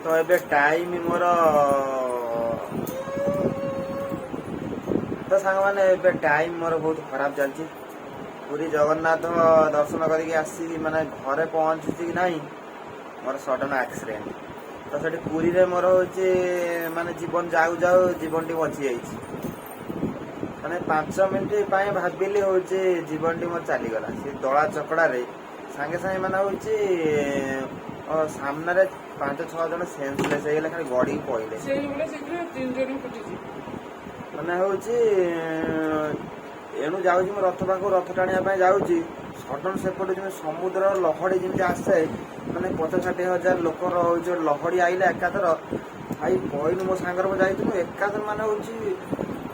ତ ଏବେ ଟାଇମ୍ ମୋର, ତ ସାଙ୍ଗମାନେ, ଏବେ ଟାଇମ୍ ମୋର ବହୁତ ଖରାପ ଚାଲିଛି। ପୁରୀ ଜଗନ୍ନାଥ ଦର୍ଶନ କରିକି ଆସିକି ମାନେ ଘରେ ପହଞ୍ଚୁଛି କି ନାହିଁ, ମୋର ସଡନ୍ ଆକ୍ସିଡେଣ୍ଟ। ତ ସେଠି ପୁରୀରେ ମୋର ହେଉଛି ମାନେ ଜୀବନ ଯାଉ ଯାଉ ଜୀବନଟି ବଞ୍ଚି ଯାଇଛି। ମାନେ 5 ମିନିଟ୍ ପାଇଁ ଭାବିଲି ହେଉଛି ଜୀବନଟି ମୋର ଚାଲିଗଲା। ସେ ଦଳା ଚକଡ଼ାରେ ସାଙ୍ଗେ ସାଙ୍ଗେ ମାନେ ହେଉଛି ସାମ୍ନାରେ ପାଞ୍ଚ ଛଅ ଜଣ ସେନ୍ସଲେସ୍ ହେଇଗଲେ, ଖାଲି ଗଡ଼ିକି ପଇଲେ। ସେଇଭଳିଆ ଶୀଘ୍ର ତିନି ଜଣ ପିଟିଛି। ମାନେ ହେଉଛି ଏଣୁ ଯାଉଛି ମୁଁ ରଥ ପାଖକୁ, ରଥ ଟାଣିବା ପାଇଁ ଯାଉଛି। ସଡନ୍ ସେପଟୁ ଯେମିତି ସମୁଦ୍ରର ଲହଡ଼ି ଯେମିତି ଆସେ, ମାନେ 50-60 ହଜାର ଲୋକର ହେଉଛି ଗୋଟେ ଲହଡ଼ି ଆଇଲା ଏକାଥର। ଭାଇ, ପଇନୁ, ମୋ ସାଙ୍ଗରେ ମୁଁ ଯାଇଥିଲୁ। ଏକାଥର ମାନେ ହେଉଛି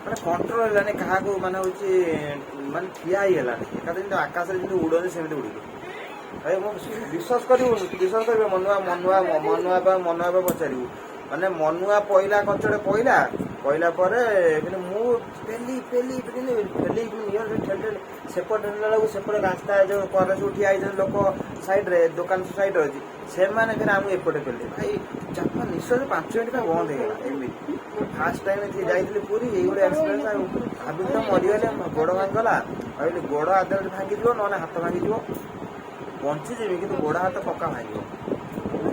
ମାନେ କଣ୍ଟ୍ରୋଲ ହେଲାନି କାହାକୁ, ମାନେ ହେଉଛି ମାନେ ଠିଆ ହେଇଗଲାନି। ଏକାଥର ଯେମିତି ଆକାଶରେ ଯେମିତି ଉଡ଼ନ୍ତି, ସେମିତି ଉଡ଼ିଲେ। ଭାଇ, ମୁଁ ବିଶ୍ୱାସ କରିବୁନି, ବିଶ୍ୱାସ କରିବେ, ମନୁଆ ମନୁଆ ମନୁଆ ବା ମନୁଆ ବା ପଚାରିବୁ। ମାନେ ମନୁଆ ପଇଲା, କଚଡ଼େ ପଇଲା। ପଇଲା ପରେ କିନ୍ତୁ ମୁଁ ପେଲି ପେଲି ପେଲି ଠେଲି ନିଅ ଠେଲି ଠେଲି ସେପଟେ ଠେଲିଲା ବେଳକୁ ସେପଟେ ରାସ୍ତା ଯୋଉ କରେ ସବୁ ଠିଆ ହେଇଛନ୍ତି ଲୋକ, ସାଇଡ୍ରେ ଦୋକାନ ସାଇଡ୍ରେ ଅଛି, ସେମାନେ ଫେରେ ଆମକୁ ଏପଟେ ପେଲେ। ଭାଇ, ଚାପା ନିଶ୍ୱାସ 5 ମିନିଟ୍ ପାଇଁ ବନ୍ଦ ହେଇଗଲା। ଏମିତି ଫାର୍ଷ୍ଟ ଟାଇମ୍ ଯାଇଥିଲି ପୁରୀ, ଏଇଭଳି ଏକ୍ସପିରିଏନ୍ସ। ଆଉ ଭାବିଲି ତ ମରିଗଲେ, ଗୋଡ଼ ଭାଙ୍ଗିଗଲା। ଭାବିଲି ଗୋଡ଼ ଆଦରେ ଭାଙ୍ଗିଯିବ, ନହେଲେ ହାତ ଭାଙ୍ଗିଯିବ, ବଞ୍ଚିଯିବି, କିନ୍ତୁ ଗୋଡ଼ ହାତ ପକ୍କା ଭାଙ୍ଗିବ।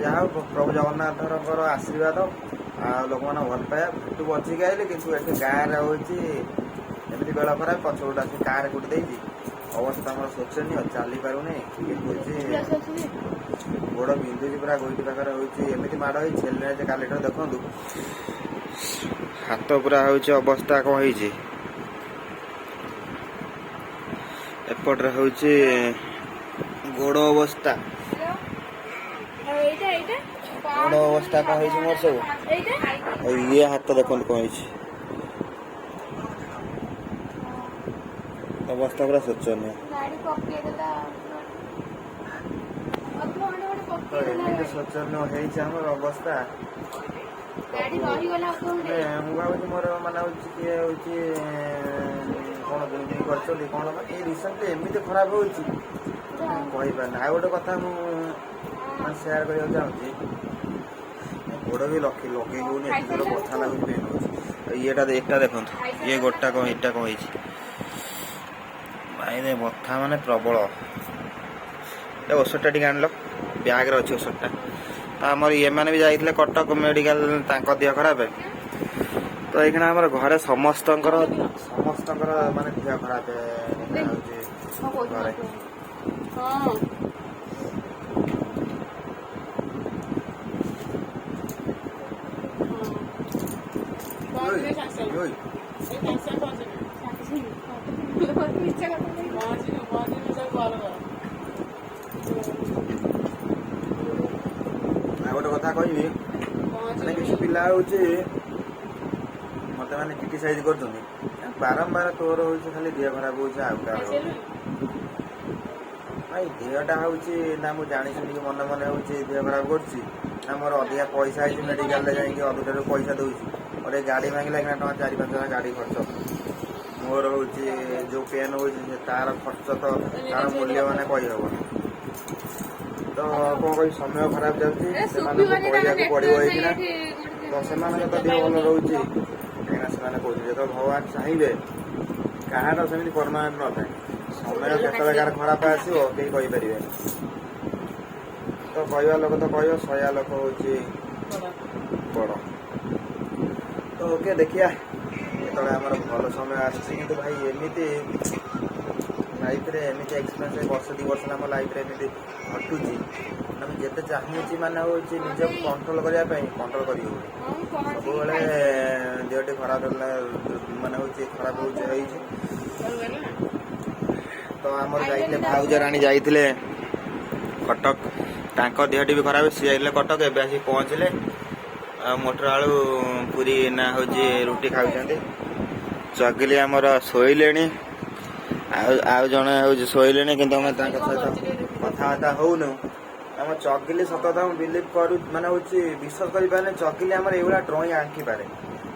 ଯାହା ହଉ, ପ୍ରଭୁ ଜଗନ୍ନାଥଙ୍କର ଆଶୀର୍ବାଦ ଆଉ ଲୋକମାନଙ୍କ ଭଲ ପାଇବା, ସେଠୁ ବଞ୍ଚିକି ଆଇଲି। କିନ୍ତୁ ଏଠି ଗାଁରେ ହେଉଛି ଏମିତି ବେଳ ଖରାପ, ପଛପଟୁ ଆସି କାରେ କୁଟି ଦେଇଛି। ଅବସ୍ଥା ଆମର ଶୋଚନୀୟ, ଚାଲି ପାରୁନି ଟିକେ, ହେଉଛି ଗୋଡ଼ ବିନ୍ଧୁଛି ପୁରା ଗୋଇଠି ପାଖରେ। ହେଉଛି ଏମିତି ମାଡ଼ ହେଇ ଛେଲିରେ କାଲିଠାରୁ। ଦେଖନ୍ତୁ, ହାତ ପୁରା ହେଉଛି ଅବସ୍ଥା କ'ଣ ହେଇଛି। ଏପଟରେ ହେଉଛି ଗୋଡ଼ ଅବସ୍ଥା। ଏଇଟା ଏଇଟା। ଗୋଡ଼ ଅବସ୍ଥା କ'ଣ ହେଇଛି ମୋର ସବୁ। ଏଇଟା। ଆଉ ଇଏ ହାତ ଦେଖନ୍ତୁ କ'ଣ ହେଇଛି, ଅବସ୍ଥା ପୁରା ଶୋଚନୀୟ। ଗାଡି ପକେଇଦେଲା, ଅଧଘଣ୍ଟା ଗୋଟେ ତ ପକେଇଦେଲା। ଏମିତି ଶୋଚନୀୟ ହେଇଛି ଆମର ଅବସ୍ଥା। ଗାଡି ରହିଗଲା ଅଧଘଣ୍ଟେ। ମାନେ ମୁଁ ଭାବୁଛି ମୋର ମାନେ ହେଉଛି କିଏ ହେଉଛି କ'ଣ ଡ୍ରିଙ୍କିଂ କରିଛନ୍ତି କ'ଣ, ମାନେ ଏଇ ରିସେଣ୍ଟଲି ଏମିତି ଖରାପ ହେଉଛି, ମୁଁ କହିପାରୁନି। ଆଉ ଗୋଟେ କଥା ମୁଁ ମାନେ ସେୟାର କରିବାକୁ ଚାହୁଁଛି। ଗୋଡ଼ ବି ଲଖି ଲଗେଇ ହେଉନି, ଏତେ ଜୋର ବଥା ଲାଗୁଛି, ପେନ୍ ହେଉଛି। ଆଉ ଇଏଟା ଏଟା ଦେଖନ୍ତୁ, ଇଏ ଗୋଟା କ'ଣ, ଏଇଟା କ'ଣ ହେଇଛି ଭାଇରେ, ବଥା ମାନେ ପ୍ରବଳ। ଏ ଔଷଧଟା ଟିକେ ଆଣିଲ, ବ୍ୟାଗରେ ଅଛି ଔଷଧଟା। ତ ଆମର ଏମାନେ ବି ଯାଇଥିଲେ କଟକ ମେଡ଼ିକାଲ, ତାଙ୍କ ଦେହ ଖରାପ। ତ ଏଇଖିଣା ଆମର ଘରେ ସମସ୍ତଙ୍କର ସମସ୍ତଙ୍କର ମାନେ ଦେହ ଖରାପ ହେଉଛି କଣ କହୁଛୁ? ଘରେ। ହଁ। ପହଞ୍ଚିବେ ସାଙ୍ଗେ ସାଙ୍ଗେ। ଓଇ, ଏଇ ସାଙ୍ଗେ ସାଙ୍ଗେ ପହଞ୍ଚିବେ। ମିଛ କଥା କହିବି। ପହଞ୍ଚିବେ, ପହଞ୍ଚିବେ, ସବୁ କଲ୍ କର। ଆଉ ଗୋଟେ କଥା କହିବି, ମାନେ କିଛି ପହଞ୍ଚିବେ। ପିଲା ହେଉଛି ମତେ ମାନେ କ୍ରିଟିସାଇଜ କରୁଛନ୍ତି ବାରମ୍ବାର, ତୋର ହେଉଛି ଖାଲି ଦେହ ଖରାପ ହେଉଛି, ଆଉ କାହାର ହଉନି। ଖାଇସାରିଲୁଣି? ଭାଇ, ଦେହଟା ହେଉଛି ନା ମୁଁ ଜାଣି ଶୁଣିକି ମନେ ମନେ ହେଉଛି ଦେହ ଖରାପ କରୁଛି, ନା ମୋର ଅଧିକା ପଇସା ହେଇଛି, ମେଡ଼ିକାଲରେ ଯାଇକି ଅଧିକାରୁ ପଇସା ଦଉଛି। ଗୋଟେ ଗାଡ଼ି ଭାଙ୍ଗିଲା କିନା ଟଙ୍କା 4-5 ହଜାର ଗାଡ଼ି ଖର୍ଚ୍ଚ। ମୋର ହେଉଛି ଯୋଉ ପେନ୍ ହେଉଛି, ସେ ତାର ଖର୍ଚ୍ଚ ତ ତାର ମୂଲ୍ୟ ମାନେ କହିହେବନି। ତ କଣ କହିବି, ସମୟ ଖରାପ ଚାଲିଛି, ସେମାନଙ୍କୁ ଶୁଭିବନି ତାଙ୍କ କହିବାକୁ ପଡ଼ିବ ନେଟୱାର୍କ। ଏଇଖିଣା। ଏଇଠି। ତ ସେମାନଙ୍କ ତ ଦେହ ଭଲ ରହୁଛି, କାହିଁକିନା ସେମାନେ କହୁଛନ୍ତି ଯେତେବେଳେ ଭଗବାନ ଚାହିଁବେ। କାହାର ସେମିତି ପରମାନେଣ୍ଟ ନଥାଏ, ସମୟ କେତେବେଳେ କାହାର ଖରାପ ଆସିବ କେହି କହିପାରିବେନି। ତ କହିବା ଲୋକ ତ କହିବ, ସହିବା ଲୋକ ହଉଛି ବଡ଼। ବଡ଼। ତ ଓକେ, ଦେଖିବା କେତେବେଳେ ଆମର ଭଲ ସମୟ ଆସିଛି। କିନ୍ତୁ ଭାଇ, ଏମିତି ଲାଇଫରେ ଏମିତି ଏକ୍ସପିରିଏନ୍ସ ବର୍ଷ 2 ବର୍ଷ ହେଲା ମୋ ଲାଇଫରେ ଏମିତି ଘଟୁଛି, ଆମେ ଯେତେ ଚାହୁଁଛି ମାନେ ହେଉଛି ନିଜକୁ କଣ୍ଟ୍ରୋଲ କରିବା ପାଇଁ, କଣ୍ଟ୍ରୋଲ କରିହେଉନି। ହଁ, ମୁଁ ପହଞ୍ଚିକି ସବୁବେଳେ ଦେହଟି ଖରାପ ହେଲା, ମାନେ ହେଉଛି ଖରାପ ହେଉଛି ହେଇଛି। ଘରକୁ ଗଲେ ନା? ତ ଆମର ଯାଇଥିଲେ ଭାଉଜ ରାଣୀ, ଯାଇଥିଲେ କଟକ, ତାଙ୍କ ଦେହଟି ବି ଖରାପ। ସିଏ ଯାଇଥିଲେ କଟକ, ଏବେ ଆସିକି ପହଞ୍ଚିଲେ। ଆଉ ମଟର ଆଳୁ ପୁରୀ ନା ହେଉଛି ରୁଟି ଖାଉଛନ୍ତି। ଚଗିଲି ଆମର ଶୋଇଲେଣି, ଆଉ ଆଉ ଜଣେ ହେଉଛି ଶୋଇଲେଣି, କିନ୍ତୁ ଆମେ ତାଙ୍କ ସହିତ କଥାବାର୍ତ୍ତା ହଉନୁ। ଆମ ଚଗିଲି, ସତ କଥା ମୁଁ ବିଲିଭ୍ କରୁ ମାନେ ହେଉଛି ବିଶ୍ୱାସ କରିପାରେନି, ଚଗିଲି ଆମର ଏଇଭଳିଆ ଡ୍ରଇଂ ଆଙ୍କିପାରେ।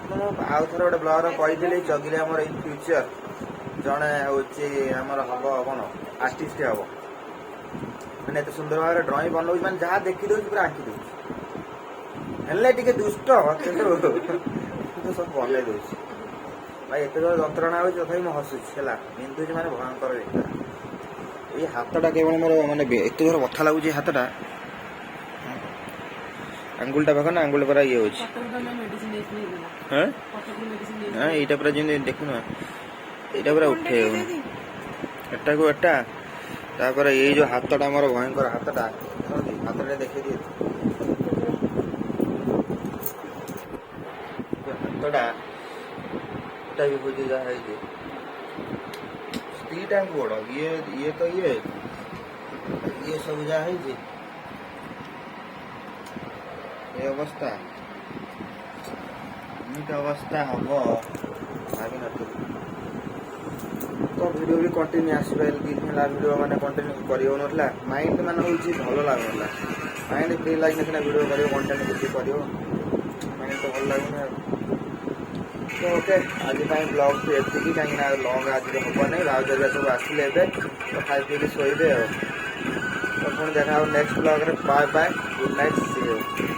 ମୁଁ ଆଉ ଥରେ ଗୋଟେ ବ୍ଲଗରେ କହିଥିଲି, ଚଗିଲି ଆମର ଇନ୍ ଫ୍ୟୁଚର ଜଣେ ହେଉଛି ଆମର ହବ କ'ଣ, ଆର୍ଟିଷ୍ଟ ହବ। ମାନେ ଏତେ ସୁନ୍ଦର ଭାବରେ ଡ୍ରଇଂ ବନଉଛି, ମାନେ ଯାହା ଦେଖିଦଉଛି ପୁରା ଆଙ୍କି ଦଉଛି। ହେଲେ ଟିକେ ଦୁଷ୍ଟ, କିନ୍ତୁ କିନ୍ତୁ ସବୁ ବନେଇ ଦଉଛି ଭାଇ। ଏତେ ଜୋର ଯନ୍ତ୍ରଣା ହଉଛି, ତଥାପି ମୁଁ ହସୁଛି। ହେଲା, ବିନ୍ଧୁଛି ମାନେ ଭୟଙ୍କର ବିନ୍ଧା। ଏଇ ହାତଟା କେବଳ ମୋର ମାନେ ଏତେ ଜୋର ବଥା ଲାଗୁଛି ଏ ହାତଟା। ଆଙ୍ଗୁଳିଟା ପାଖ ନା, ଆଙ୍ଗୁଳି ପୁରା ଇଏ ହଉଛି। କଟକ ମେଡିସିନ ନେଇଥିଲି। ହଁ। କଟକରୁ ମେଡିସିନ। ହଁ, ଏଇଟା ପୁରା ଯେମିତି ଦେଖୁନ, ଏଇଟା ପୁରା ଉଠେଇ ହଉନି ଏଟାକୁ ଏଟା। ତାପରେ ଏଇ ଯୋଉ ହାତଟା ମୋର ଭୟଙ୍କର ହାତଟା। ହାତଟା ଦେଖେଇ ଦିଏ। ହାତଟା ଏଟା ବି ହଉଛି ଯାହା ହେଇଛି ଦିଟାଙ୍କ ଗୋଡ, ଇଏ ଇଏ ତ ଇଏ ଇଏ ସବୁ ଯାହା ହେଇଛି ଏ ଅବସ୍ଥା, ଏମିତି ଅବସ୍ଥା ହବ ଭାବିନଥିଲି। ତ ଭିଡ଼ିଓ ବି କଣ୍ଟିନ୍ୟୁ ଆସିପାରିଲି। 2 ଦିନ ହେଲା ଭିଡ଼ିଓ ମାନେ କଣ୍ଟିନ୍ୟୁ କରି ହେଉନଥିଲା। ମାଇଣ୍ଡ ମାନେ ହେଉଛି ଭଲ ଲାଗୁନଥିଲା। ମାଇଣ୍ଡ ଫ୍ରି ଲାଗିଲେ ସିନା ଭିଡ଼ିଓ କରିବ, କଣ୍ଟେଣ୍ଟ କିଛି କରିବ। ମାଇଣ୍ଡ ତ ଭଲ ଲାଗୁନି ଆଉ। ତ ଓକେ, ଆଜି ପାଇଁ ବ୍ଲଗ୍ଟି ଏତିକି, କାହିଁକିନା ଲଙ୍ଗ୍ ଆଜି ହେବନି। ଭାଉଜ ହେରିକା ସବୁ ଆସିଲେ ଏବେ, ତ ଖାଇ ପିଇକି ଶୋଇବେ ଆଉ। ତ ପୁଣି ଦେଖା ହେବ next ବ୍ଲଗ୍ରେ। Bye bye, good night, see you.